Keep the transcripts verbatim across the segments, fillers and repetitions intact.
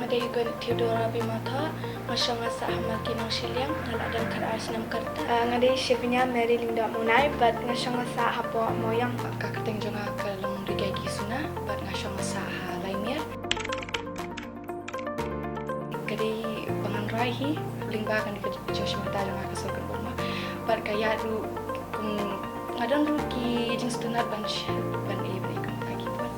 Dei gun Theodora Bimatha, nga shong nga sah ha Malki Nongshiliang, nga la don khatar snem ka rta. Ah, nga dei Shevinya Mary Lyngdoh Munai, bad nga shong nga sah hapoh Moyang. Ka kyrteng jong nga ka long Rigai Ki Suna, bad nga shong nga sah ha Laimier. Ka dei ba ngan rwai hi, lyngba kane ka jingshim bynta jong nga ka sur kynboh mo. Bad ka ïaid ruh kum nga don ruh ki jingsngewtynnat ban shet ban ïa ban ïa kum ka ki pun.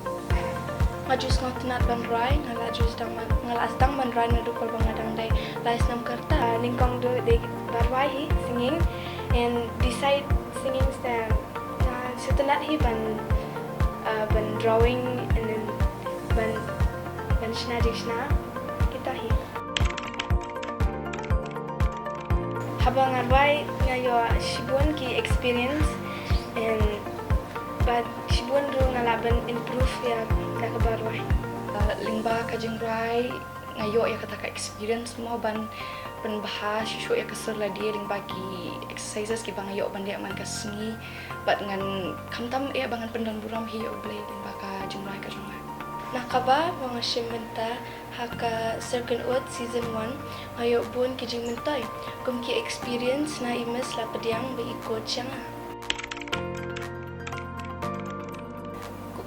Nga ju sngewtynnat ban rwai, nga la ju sdang ban, nga la sdang ban rwai naduh kol ba nga dang dei lai snem ka rta. Nyngkong duh dei ba rwai hi singing, and beside singing sa nga sngewtynnat hi ban, ah, ban drawing and then ban, ban shna jingshna kita hi. Haba nga rwai nga ïoh shibun ki experience and bad shibun ruh nga lah ban improve ïa da kaba rwai. Ah, lyngba ka jingrwai nga ïoh ïa kata ka experience mo ban pynbha shuh shuh ïa ka sur lade lyngba ki exercises kiba nga ïoh ban leh man ka sngi, bad ngan khamtam eh ba ngan pyndon burom hi ïa U Blei lyngba ka jingrwai ka jong nga. Na kaba ba nga shim bynta ha ka Sur Kynnoh season one, nga ïoh bun ki jingmyntoi kum ki experience na i Miss Lapdiang ba i coach ïa nga.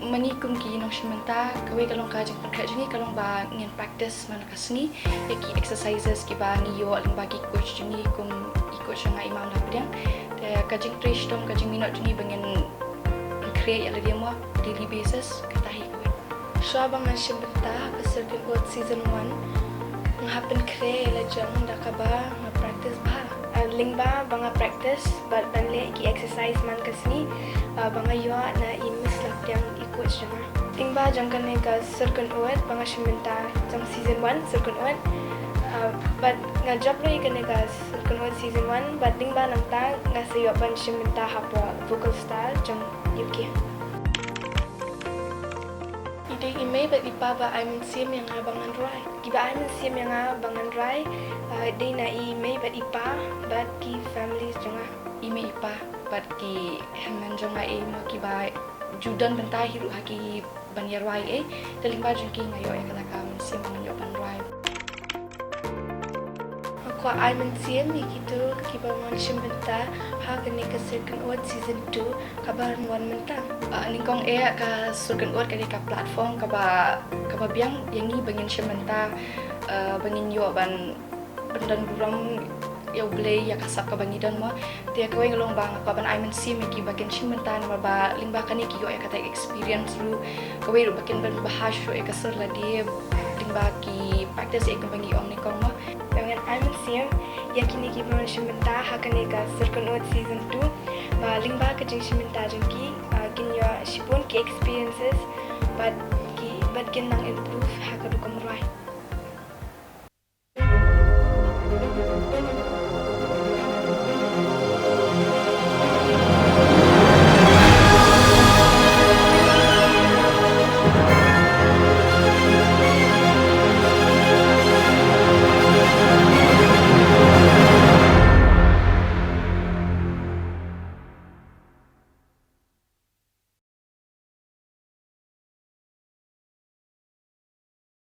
Mane kum ki nongshim bynta, kawei ka long ka jingpynkhreh jong ngi ka long ba ngin practice man ka sngi ïa ki exercises kiba ngi ïoh lyngba ki coach jong ngi kum i coach jong nga i Mam Lapdiang. Te ka jingtrei shitom, ka jingminot jong ngi ba ngin pynkhreh ïa lade mo daily basis, kata hi kawei. Shuwa ba nga shim bynta ha ka Sur Kynnoh season one, nga hap pynkhreh ïa la jong da kaba nga practice bha. Ah, lyngba ba nga practice bad ban leh ki exercise man ka sngi, ah, ba nga ïoh na i Miss Lapdiang i coach jong nga. Lyngba jong kane ka Sur Kynnoh ba nga shim bynta jong season one Sur Kynnoh, ah, bad nga jop ruh ïa kane ka Sur Kynnoh season one, bad lyngba nangta nga sa ïoh ban shim bynta hapoh Vocal Star jong U K. I dei i mei bad i pa ba ai mynsiem ïa nga ba ngan rwai. Kiba ai mynsiem ïa nga ba ngan rwai, ah, dei na i mei bad i pa bad ki families jong nga. I mei i pa bad ki hynmen jong nga eh mo kiba ju don bynta hi ruh ha ki ban ïa rwai eh. Te lyngba jong ki nga ïoh ïa kata ka mynsiem ba ngan ïoh ban rwai. Nga kwah ai mynsiem ïa kito kiba wan shim bynta ha kane ka Sur Kynnoh season two kaba wan mynta. Ah, nyngkong eh ka Sur Kynnoh ka dei ka platform kaba, kaba biang ïa ngi ba ngin shim bynta, ah, ba ngin ïoh ban pyndon burom ïa U Blei ïa ka sap kaba ngi don mo. Te kawei nga long ba nga kwah ban ai mynsiem ïa kiba kin shim bynta namar ba lyngba kane ki ïoh ïa kata experience ruh. Kawei ruh ba kin pynbha shuh ïa ka sur lade lyngba ki practice ïa kiba ngi ong nyngkong mo. Te ngan ai mynsiem ïa kine kiba wan shim bynta ha kane ka Sur Kynnoh season two ba lyngba ka jingshim bynta jong ki, ah, kin ïoh shibun ki experiences bad ki, bad kin nang improve ha ka rukom